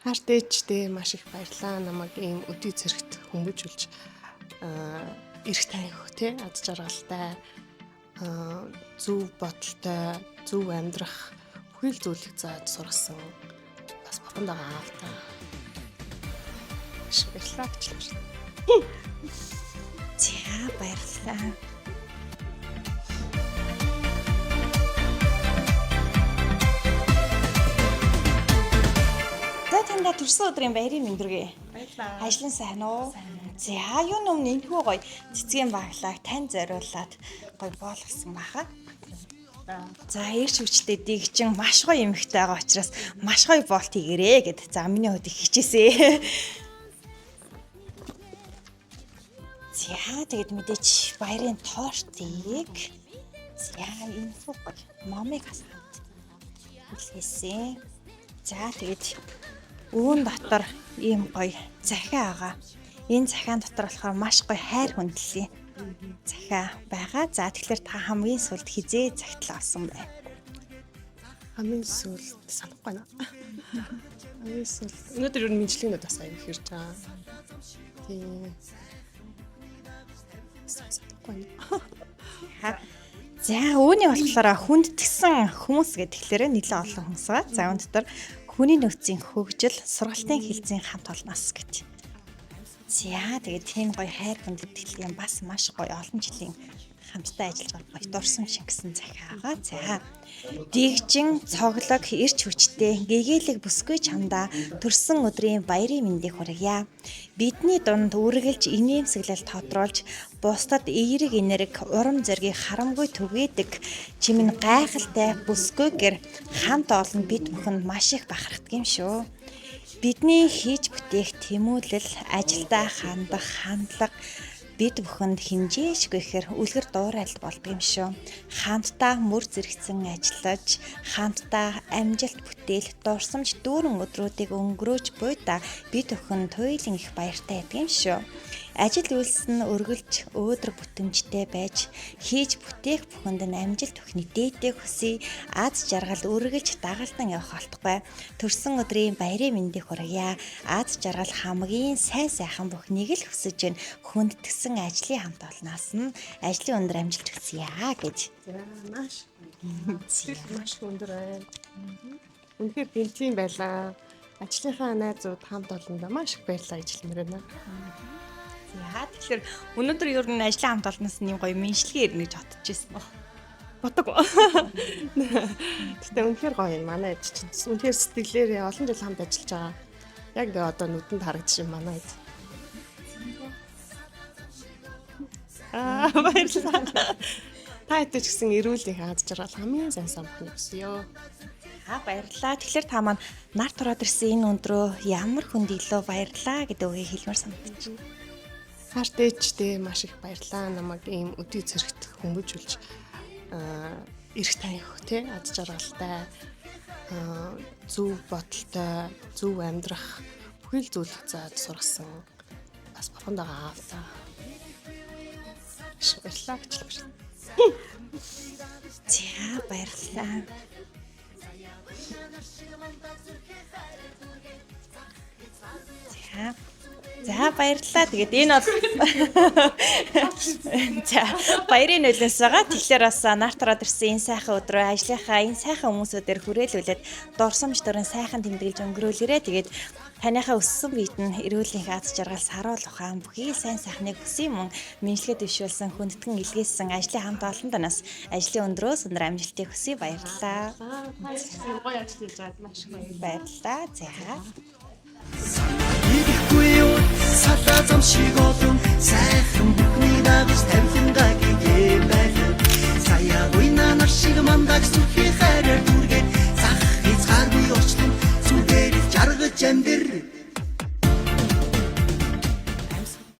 Хайртай ээжтэй маш их баярлалаа. Намайг ийм өдий цэрэгт хүмүүжүүлж эрх тавих тий аз жаргалтай зөв бодолтой, зөв амьдрах бүхий л зүйлийг зааж сургасан. Бас бурханд байгаа аавтай. Маш баярлалаа гэж хэлмээр. За, баярлалаа. За, таньда төрсөн өдрийн баярын мэнд хүргэе. Баярлалаа. Ажлын сайн уу? За, юу өмнө энэхүү гоё цэцгийн баглааг тань зориулаад гоё боолгосон баха. За, ирч хүчтэй дэгжин маш гоё эмэгтэй байгаа учраас маш гоё боолт хийгэрээ гэд. За, миний хувьд их хичээсээ. За, тэгэд мэдээч баярын тортыг за энэхүү гоё момыг бас хамт илгээсэн. За, тэгэд үүн дотор ийм гоё захиа байгаа. Энэ захиан дотор болохоор маш гоё хайр хүндлэлийн захиа байгаа. За, тэгэхээр та хамгийн сүүлд хизээ захидал авсан бай? Хамгийн сүүлд санахгүй байна. Хамгийн сүүлд өнөөдөр ер нь мэдлэгнүүд бас аяг их ирж байгаа. Тийм. Санахгүй байна. За, үүний болохоор хүндэтгсэн хүмүүс гэхлээр нэлээд олон хүмүүс байгаа. За, үүн дотор хүний нөөцийн хөгжил, сургалтын хэлцийн хамт олноос гэж. За, тэгээд тийм гоё хайр хүндэтгэлийн бас маш гоё олон жилийн хамтдаа ажиллаж байгаа гоё дурсам шингэсэн захиагаа. За, дэгжин, цоглог, эрч хүчтэй, гэгээлэг бүсгүй чамдаа төрсөн өдрийн баярын мэндийг хүргье. Бидний дунд үргэлж инээмсэглэл тодруулж, бусдад эерэг энерги, урам зоригийг харамгүй түгээдэг чимэн гайхалтай бүсгүй гэр хамт олон бид бүхэнд маш их бахархдаг юм шүү. Бидний хийж бүтээх тэмүүлэл, ажилдаа хандах хандлага бид бүхэнд хэмжээшгүй ихээр үлгэр дуурайлт болдог юм шүү. Хамтдаа мөр зэрэгцэн ажиллаж, хамтдаа амжилт бүтээл, дурсамж дүүрэн өдрүүдийг өнгөрөөж буйда бид бүхэн туйлын их баяртай байдаг юм шүү. Ажил үйлс нь өргөлж өөдрөг бүтэмжтэй байж хийж бүтээх бүхэнд нь амжилт бүхний дээдээ хүсье. Аз жаргал үргэлж дагалдан явах болтугай. Төрсөн өдрийн баярын мэндийг хүргье. Аз жаргал хамгийн сайн сайхан бүхнийг л хүсэж байна. Хүндэтгсэн ажлын хамт олноос нь ажлын өндөр амжилт хүсье гэж. За, маш маш өндөр байна. Үнэхээр бэлтгийн байлаа. Ажлынхаа найзууд хамт олондоо маш их баярлалаа гэж хэлмээр байна. За, тэгэхээр өнөөдөр ер нь ажлын хамт олноос нь юм гоё мэдлэгээ ирнэ гэж бодож байсан. Бодог. Гэтэ үнэхээр гоё юм. Манай аж чинь үнэхээр сэтгэлээрээ олон жил хамт ажиллаж байгаа. Яг ингээ одоо нүдэнд харагдчих юм манай аж. Аа, баярлалаа. Та хэд ч гэсэн эрүүл их аз жаргал хамгийн сайн самхны хүсье. За, баярлалаа. Тэгэхээр та маань нар тураад ирсэн энэ өндрөө ямар хүнд илүү баярлалаа гэдэг үгийг хэлмээр санагдаж байна. Хайртай ээжтэй маш их баярлалаа. Намайг ийм өдий цэрэгт хүмүүжүүлж эрх тавих тий аз жаргалтай зөв бодолтой, зөв амьдрах бүхий л зүйлийг зааж сургасан. Бас бурханд байгаа аавтай. Маш баярлалаа гэж хэлмээр. За, баярлалаа. За. За, баярлалаа. Тэгээд энэ бол за баярын нөлөөс байгаа. Тэгэхээр бас нар тараад ирсэн энэ сайхан өдрөө ажлынхаа энэ сайхан хүмүүсүүдээр хүрээлүүлээд дурсамж дөрөн сайхан тэмдэглэж өнгөрөөлөрэй. Тэгээд таныхаа өссөн биед нь эрүүл их аз жаргал, саруул ухаан бүхий сайн сайхныг хүсье мөн мэдлэгээ дэвшүүлсэн хүндэтгэн илгээсэн ажлын хамт олон танаас ажлын өндрөөс өндөр амжилтыг хүсье. Баярлалаа. Гоё ажил хийж байгаад маш их Баярлалаа. За. Идэхгүй юу салаа зам шиг